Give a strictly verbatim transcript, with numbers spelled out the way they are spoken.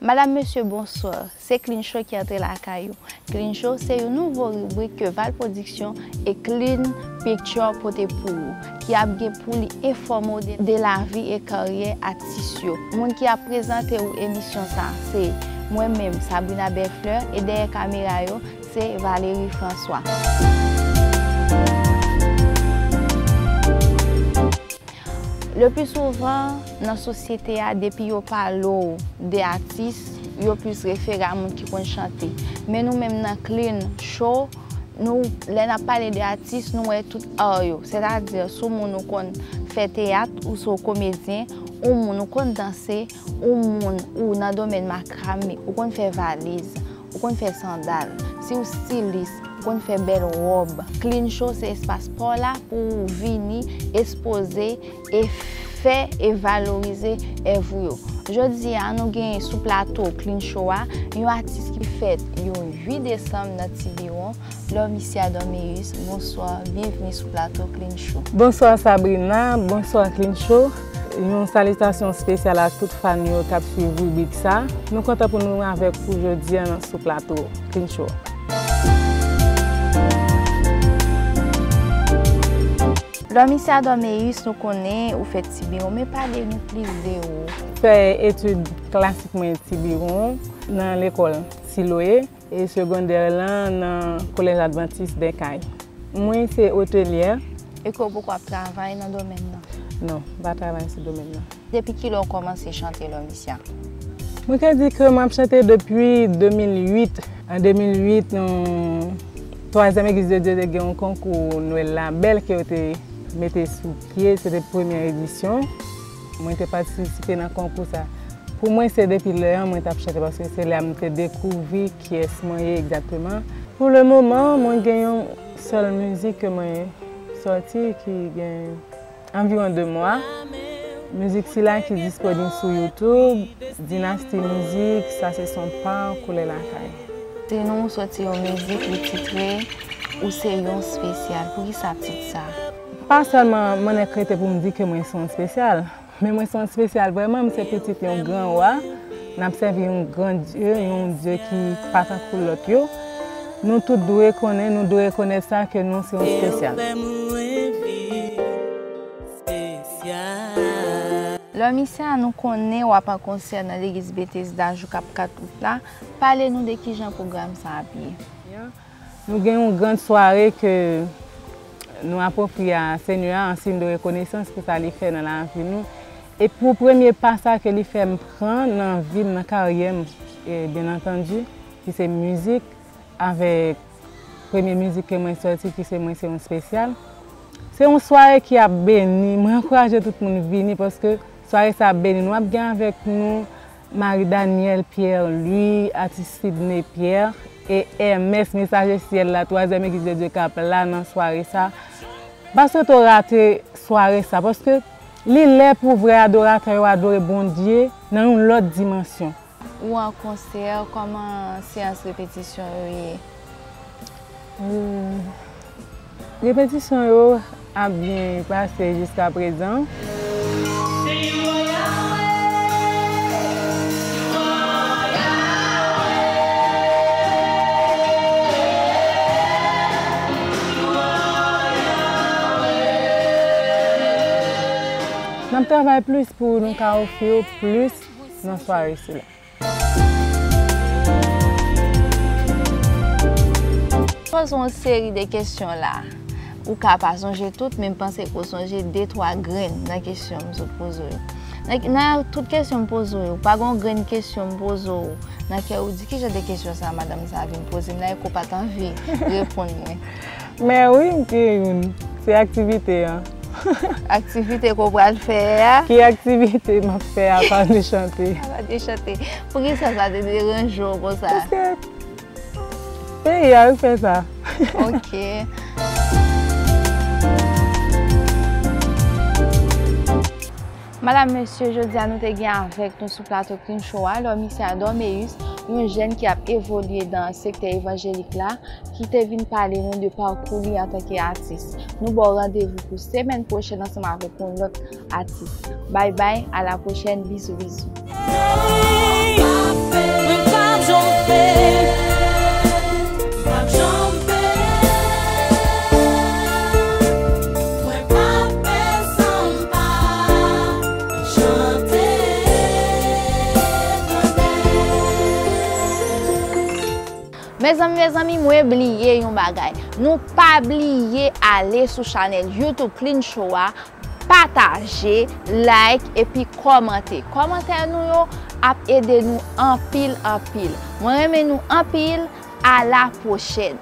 Madam, mesye, bonswa. Se Clean Show ki antre lakay ou. Clean Show se yon nouvo ribrik ke Val Production e Clean Picture pote pou ou, ki ap gen pou li enfòme w de, de lavi e karyè atis yo. Moun ki ap prezante ou emisyon sa a, se mwen menm, Sabrina Bellefleur, e dèyè kamera yo, se Valérie François. Le pli souvan, nan sosyete a, depi yo pale w de atis, yo plis refere a moun ki konn chante. Men nou menm nan Clean Show, nou, lè n ap pale de atis, nou wè tout art yo. Sètadi, si w moun ou konn fè teyat, ou se w komedyen, ou moun ou konn danse, ou moun ou nan domèn makrame, ou konn fè valiz, ou konn fè sandal, si w stilis, ou konn fè bèl wòb. Clean Show se espas pa w la pou w vini ekspoze e fè e valorize èv ou yo. Jodi a, nou gen sou plato Clean Show a yon atis ki fèt yon uit desanm nan Tibiwon, Lormicia Dorméus. Bonswa, byenvini sou plato Clean Show. Bonswa Sabrina, bonswa Clean Show. Yon salitasyon espesyal a tout fan yo k ap swiv ribrik sa. Nou kontan pou nou avèk ou jodi a nan sou plato Clean Show. Lormicia Dorméus, nou konnen ou fèt Tibiwon, men pale nou plis de ou. Fè etid klasik mwen Tibiwon, nan lekòl Siloe, e segondè lan nan Kolèj Advantis Dèkay. Mwen se otelyè. E ke w poko ap travay nan domèn nan? Non, m pa travay sou domèn nan. Depi kilè w kòmanse chante, Lormicia? Mwen ka di ke m ap chante depi de mil uit. An de mil uit, yon twazyèm Egliz de Dye te gen yon konkou Nwèl Labèl ke yo te mete sou pye. Se te premyè edisyon. Mwen te patisipe nan konkou sa. Pou mwen, se depi lè an mwen t ap chante, paske se lè a m te dekouvri kiyès mwen ye egzakteman. Pou le moman, mwen gen yon sèl mizik ke mwen sòti ki gen anviwon de mwa. Mizik sila ki disponib sou YouTube, Dynasty Music, sa se son pa, Koulè Lakay. Di nou, ou sòti yon mizik, li titre Ou se yon espesyal. Poukisa tit sa? Pa sèlman mwen nèk rete pou m di ke mwen se yon espesyal, men mwen se yon espesyal vrèman, m se pitit yon gran wa. N ap sèvi yon gran Dye, yon Dye ki pa tankou lòt yo. Nou tout dwe konnen, nou dwe rekonèt sa, ke nou se yon espesyal. Lormicia, nou konnen w ap an konsè nan legliz Betesda jou k ap kat out la. Pale nou de kijan pwogram sa ap ye. Nou gen yon gran sware ke nou ap ofri a Senyè a an siy de rekonesans pou sa li fè nan lavi nou. E pou premye pa sa ke li fè m pran nan vi m, nan karyè m, e, byen antandi, ki se mizik, avèk premye mizik ke mwen sòti, ki se Mwen se yon espesyal. Se yon sware ki ap beni. Mwen ankouraje tout moun vini paske sware sa ap beni nou. Ap gen avèk nou Marie Danielle Pierre Louis, atis Sidney Pierre, e Hermès, Mesaje Syèl la, twazyèm Egliz de Dye k ap la nan sware sa. Pa swete w rate sware sa, paske li lè pou vrè adoratè yo adore Bondye nan yon lòt dimansyon. Ou an konsè, kòman seyans repetisyon yo ye? Hmm. Repetisyon yo ap byen pase jiska prezan. N ap travay plis pou nou ka ofri w plis nan sware sila. Poze yon seri de kesyon la. Ou ka pa sonje tout, men m panse ke w sonje de twa grenn nan kesyon m sot poze w yo. Nan, nan tout kesyon m poze w yo, pa gen yon grenn kesyon m poze w nan kè ou di, "Ki jan de kesyon sa madanm sa vin poze m la?" E ke w pa t anvi reponn mwen. Men wi, m gen youn. Se aktivite an. Aktivite ke w pral fè a? Ki aktivite m ap fè apa de chante? Apa de chante. Poukisa sa te deranje w konsa? Paske peyi a wi fè sa. Ok. Madam, mesye, jodi a nou te gen avèk nou sou plato Clean Show a, Lormicia Dorméus, yon jèn ki ap evolye nan sektè evanjelik la, ki te vin pale nou de pakou li antanke atis. Nou ba w randevou pou semèn pwochèn ansanm avèk yon lòt atis. Bay bay, a la pwochèn, bizou, bizou. M p ap janm peye. Mwen p ap pè san m pa chante. Mezanmi, mezanmi, mwen bliye yon bagay. Nou pa bliye ale sou chanèl YouTube Clean Show a, pataje, like epi kòmante. Kòmantè nou yo ap ede nou anpil, anpil. Mwen renmen nou anpil. A la pwochèn.